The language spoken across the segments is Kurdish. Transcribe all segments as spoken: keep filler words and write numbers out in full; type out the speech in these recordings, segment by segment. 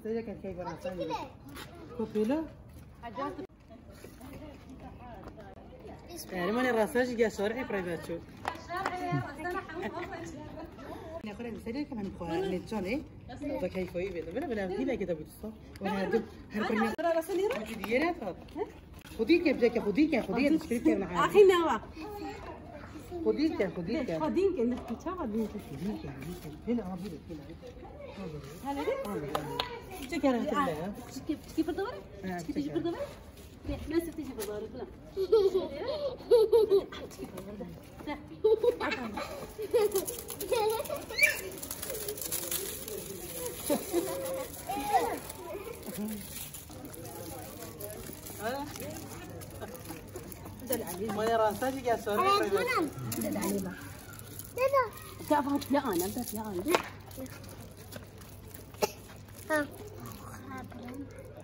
Serê ke key bana sen. Kopyala. Eri mane rasa jî gel şarihê private çû. Ne xure serê ke ben xwe ne canê. Da keyfayı verdim. Böyle böyle bir dakika da bu tusa. Her bir. Xwedî diyere tat. Xwedî ke biceke, xwedî ke, xwedî ke dişkirî ke. Axî ne wa. Xwedî ke, xwedî ke. Xwedî ke, ne çawa dîn ke. Xwedî ke, xwedî ke. Hele ama bir, hele. Hele de. Çekere tırla ya. Çiki, çiki bir de var. Çiki bir de var. Ne, ben size bir de var. Maya rasa jî gel sor. Dede. Şafak ya anam, ya anam. Ha.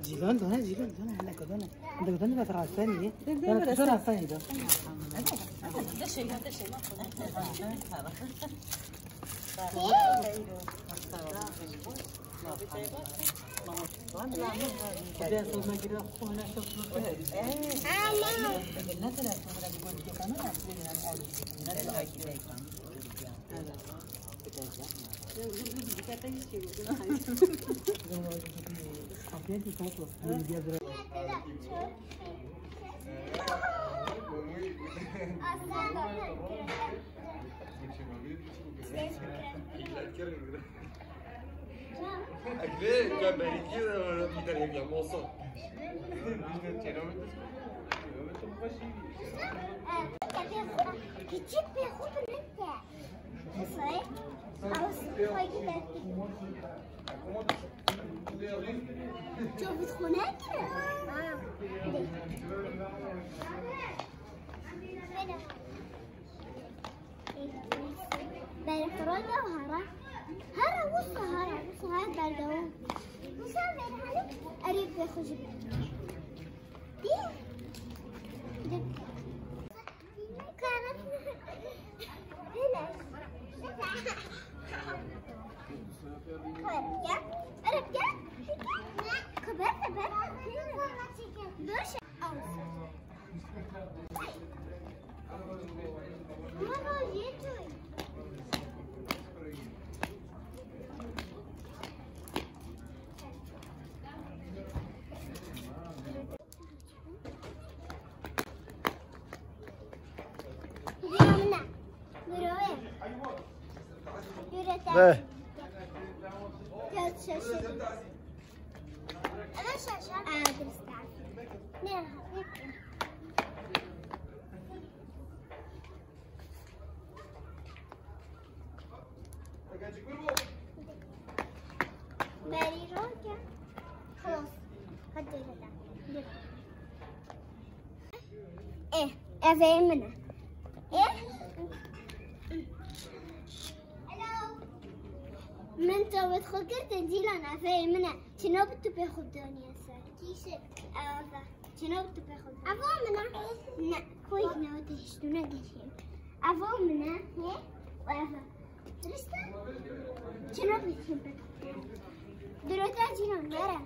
Cîlan dana, cîlan dana, hele kadana. Hele kadana da rasa niye? Dana kutu rasa niye da? Ekle, tu as mérité de me donner un bon son. Küçük bir hopun. Çabuk konak. Berxirada hara. Hara wisa hara. Wisa hara berdewam. Wisa berhali. Erê pê xwe jî. Diye. Arabka. Arabka. Kapat, kapat. Dur. Ve. Berî roke. Xelas. Hadi hele. Eh, ev ê min e. Eh? Min çavêt xwe girtin, Cîlan, ev ê min e. Çino bi tu pê xwe daniye ser? Kîşek. Ev e. Çino tu pê xwe? Evo min e. Ne, xwe ne te hiştûne dişê. Evo min e, hê? Û ev e. Dirist e? Çino bî çin pê? Dirota Cîlan, nere?